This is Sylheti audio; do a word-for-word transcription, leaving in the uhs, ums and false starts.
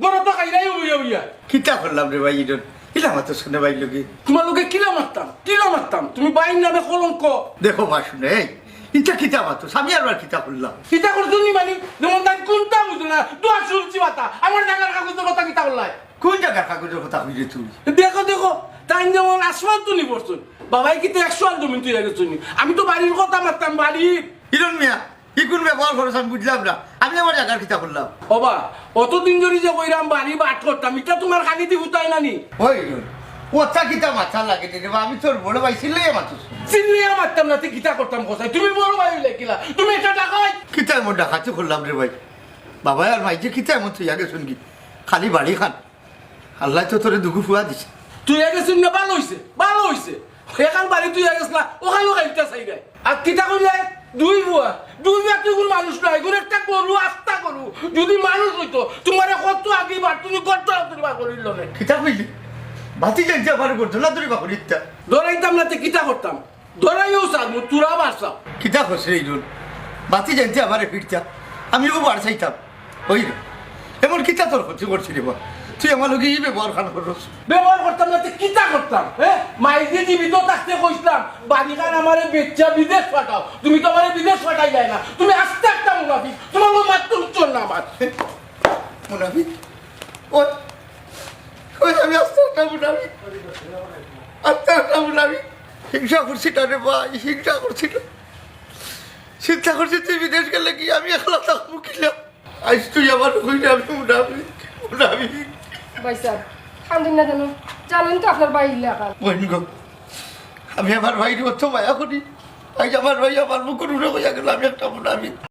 গরো তো খাইরাই বইয়া বইয়া। কিতা করলাম রে ভাই ইডন? ইলা মাতো শুনে ভাই লগে। তুমার লগে কিলা মারতাম? কিলা মারতাম? তুমি ভাইর নামে কলঙ্ক। দেখো বা শুনে, এই, ইটা কিতা মাতো? আমি আর আর কিতা করলাম? কিতা করছো নি মানে? যেমন তাই কোনটা বুঝো না, দুয়া শুনছি মাতা। আমার জাগার কাগজর কথা কিতা করলাই? কোন জাগার কাগজর কথা কইরে তুই? দেখো, দেখো, তাই যেমন আসমান তো নি পড়ছুন। বাবাই কিতা একশো আর জমিন তুই গেছো নি? আমি তো বাড়ির কথা মারতাম, বাড়ির। ইডন মিয়া, ই কোন ব্যবহার করছ আমি বুঝলাম না। আমি আমার জাগার কিতা করলাম? ওবা, অতদিন ধরি যে কইরাম বাড়ি বাট করতাম, ইটা তুমার খালি দি হুতায় না নি? ওই ইডন, কথা কিতা মাথা লাগে রে বা, আমি তোর বড় ভাই চিল্লাইয়া মাতুস। চিল্লাইয়া মারতাম না, তে কিতা করতাম কথায়? তুমি বড় ভাই অইলে কিলা? তুমি একটা ডাকাই। কিতা এমন ডাকাতি করলাম রে ভাই? বাবাই আর মাই যে কিতা এমন থইয়া গেছুন কি? খালি বাড়ি খান। আল্লায় তো তোরে দুগু ফুয়া দিছে। তুই আগে শুন না, ভালো হইছে, ভালো হইছে। এখান বাড়ি তুই আগে গেছলা, ওখানেও খাইতে চাই নাই। আর কিতা কইলে? দুই ফুয়া, দুই ফুয়া তুই কোন মানুষ নয়, কোন একটা গরু, আস্তা গরু। যদি মানুষ হইতো, তুমারে কত আগে বার, তুমি গর্ত তুলি বার করিল না। কিতা কইলি? বাতি জানতে আমার গর্ত না তুলি বার করিতা। ধরাইতাম না, তে কিতা করতাম? ধরাইও স্যার, মু তুরা বারসাও। কিতা করছে এই রোল? বাতি জানতে আমারে ফিরতা, আমিও বার চাইতাম। ওই রে, এমন কিতা তোর ক্ষতি করছি রে বা? তুই আমার লগে ই ব্যবহার খান করস। ব্যবহার করতাম না, তে কিতা করতাম? হ্যাঁ, মাইজি জীবিত থাকতে কইছিলাম, বাড়িখান আমারে বেচ্চা বিদেশ পাঠাও। তুমি তো আমারে বিদেশ পাঠাই যায় না, তুমি আস্তে একটা মুনাফিক। তুমার লোক মাত্র উচ্চর না আমার। মুনাফিক? ওই, ওই আমি আস্তে একটা মুনাফিক, আস্তে একটা মুনাফিক। হিংসা করছি না রে ভাই, হিংসা করছি না। চিন্তা করছি তুই বিদেশ গেলে কি আমি একলা থাকবো কিনা। আইজ তুই আমার কইলে আমি মুনাফিক, মুনাফিক। ভাই সাহেব, কান্দিন না কেন? জানেন তো আপনার ভাই এলাকা। বইন গো, আমি আমার ভাইরে অত মায়া করি। আইজ আমার ভাই আমার মুখর উপরে কইয়া গেল আমি একটা মুনাফিক।